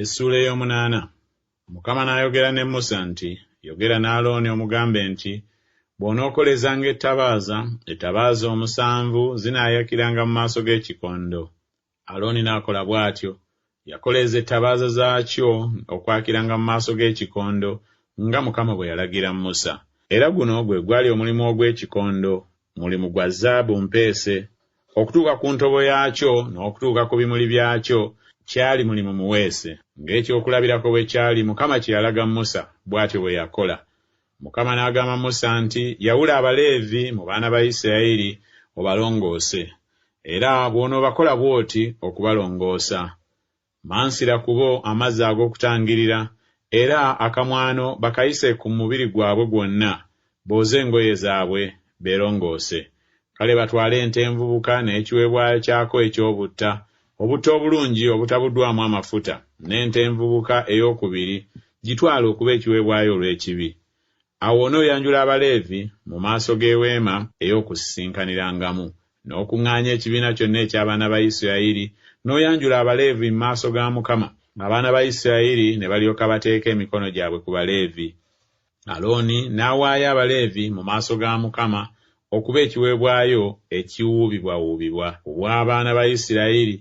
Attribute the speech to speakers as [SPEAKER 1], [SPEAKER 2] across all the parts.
[SPEAKER 1] Essuula ey'omunaana. Mukama n'ayogera ne Musa nti, Yogera ne Alooni omugambe nti, Bw'onookolezanga ettabaaza, ettabaaza omusanvu zinaayakiranga mu maaso g'ekikondo. Alooni n'akola bw'atyo. Yakoleeza ettabaaza zaakyo okwakiranga mu maaso g'ekikondo, nga Mukama bwe yalagira Musa. Era guno gwe gwali omulimu ogw'ekikondo, mulimu gwa zaabu mpeese. Okutuuka ku ntobo yaakyo n'okutuuka ku bimuli byakyo kyali mulimu muweese. Ng'ekyokulabirako bwe kyali Mukama kye yalaga Musa, bw'atyo bwe yakola. Mukama n'agamba Musa nti, Yawula Abaleevi mu baana ba Isirayiri obalongoose. Era bw'onoobakola bw'oti okubalongoosa. Mansira ku bo amazzi ag'okutangirira, era akamwano bakayise ku mubiri gwabwe gwonna, booze engoye zaabwe, beerongoose. Kale batwale ente envubuka n'ekiweebwayo kyako eky'obutta, obutta obulungi obutabuddwamu amafuta, n'ente envubuka ey'okubiri, gitwale okuba ekiweebwayo olw'ekibi. Awo onooyanjula Abaleevi mu maaso g'eweema ey'okusisinkanirangamu, n'okuŋŋaanya ekibiina kyonna eky'abaana ba Isirayiri, n'oyanjula Abaleevi mu maaso ga Mukama, abaana ba Isirayiri ne balyoka bateeka emikono gyabwe ku Baleevi. Alooni n'awaayo Abaleevi mu maaso ga Mukama okuba ekiweebwayo ekiwuubibwawuubibwa ku bw'abaana ba Isirayiri,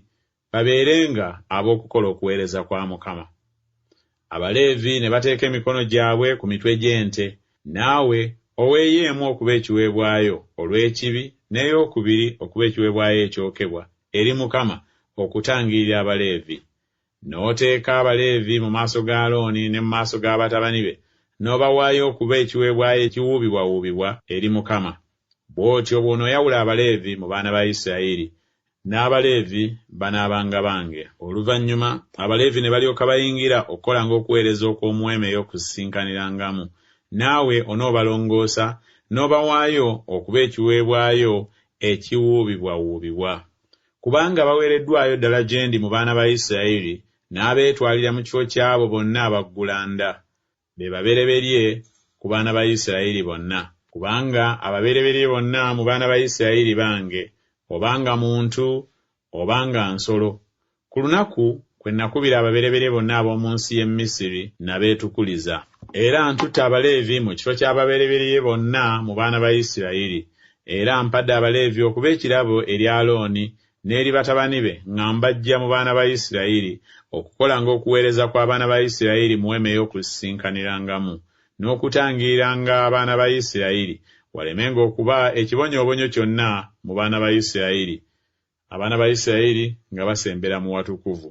[SPEAKER 1] babeerenga ab'okukola okuweereza kwa Mukama. Abaleevi ne bateeka emikono gyabwe ku mitwe gy'ente, naawe oweeyo emu okuba ekiweebwayo olw'ekibi n'ey'okubiri okuba ekiweebwayo ekyokebwa eri Mukama okutangirira Abaleevi. N'oteeka Abaleevi mu maaso ga Alooni ne mu maaso ga batabani be, n'obawaayo okuba ekiweebwayo ekiwuubibwawuubibwa eri Mukama. Bw'otyo bw'onooyawula Abaleevi mu baana ba Isirayiri, n'Abaleevi banaabanga bange. Oluvannyuma Abaleevi ne balyoka bayingira okukolanga okuweereza okw'omu weema ey'okusisinkanirangamu, naawe onoobalongoosa n'obawaayo okuba ekiweebwayo ekiwuubibwawuubibwa. Kubanga baweereddwayo ddala gye ndi mu baana ba Isirayiri, n'abeetwalira mu kifo ky'abo bonna abaggulanda. Be babereberye ku baana ba Isirayiri bonna. Kubanga ababereberye bonna mu baana ba Isirayiri bange, oba nga muntu oba nga nsolo. Ku lunaku kwe nakubira ababereberye bonna ab'omu nsi y'e Misiri nabeetukuliza. Era ntutte Abaleevi mu kifo ky'ababereberye bonna mu baana ba Isirayiri. Era mpadde Abaleevi okuba ekirabo eri Alooni n'eri batabani be nga mbaggya mu baana ba Isirayiri, okukolanga okuweereza kw'abaana ba Isirayiri mu weema ey'okusisinkanirangamu, n'okutangiriranga abaana ba Isirayiri, walemenga okuba ekibonyoobonyo kyonna mu baana ba Isirayiri, abaana ba Isirayiri nga basembera mu watukuvu.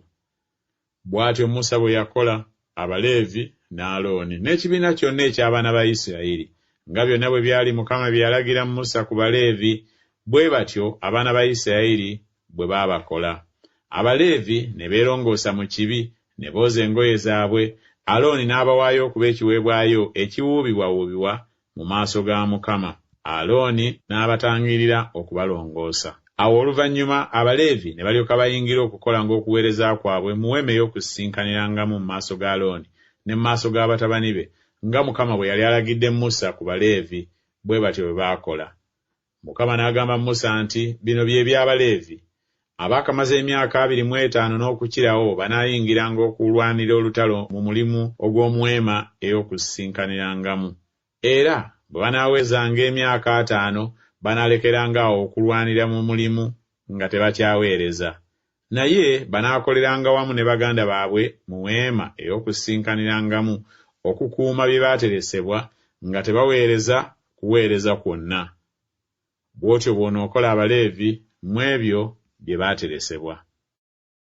[SPEAKER 1] Bw'atyo Musa bwe yakola, Abaleevi, ne Alooni, n'ekibiina kyonna eky'abaana ba Isirayiri, nga byonna bwe byali Mukama bye yalagira Musa ku Baleevi, bwe batyo abaana ba Isirayiri bwe baabakola. Abaleevi ne beerongoosa mu kibi, ne booza engoye zaabwe, Alooni n'abawaayo okuba ekiweebwayo ekiwuubibwawuubibwa mu maaso ga Mukama, Alooni n'abatangirira okubalongoosa. Awo oluvannyuma Abaleevi ne balyoka bayingira okukolanga okuweereza kwabwe mu weema ey'okusisinkanirangamu mu maaso ga Alooni ne mu maaso ga batabani be, nga Mukama bwe yali alagidde Musa ku Baleevi, bwe batyo bwe baakola. Mukama n'agamba Musa nti, Bino bye by'Abaleevi. Abaakamaze emyaka 25 n'okukirawo banaayingiranga okulwanira olutalo mu mulimu ogw'omu weema ey'okusisinkanirangamu. Era bwe banaawezanga emyaka ataano banaalekeranga awo okulwanira mu mulimu nga tebakyaweereza. Naye banaakoleranga wamu ne baganda baabwe mu weema ey'okusisinkanirangamu okukuuma bye baateresebwa nga tebaweereza kuweereza kwonna. Bw'otyo bw'onookola Abaleevi mu ebyo bye baateresebwa.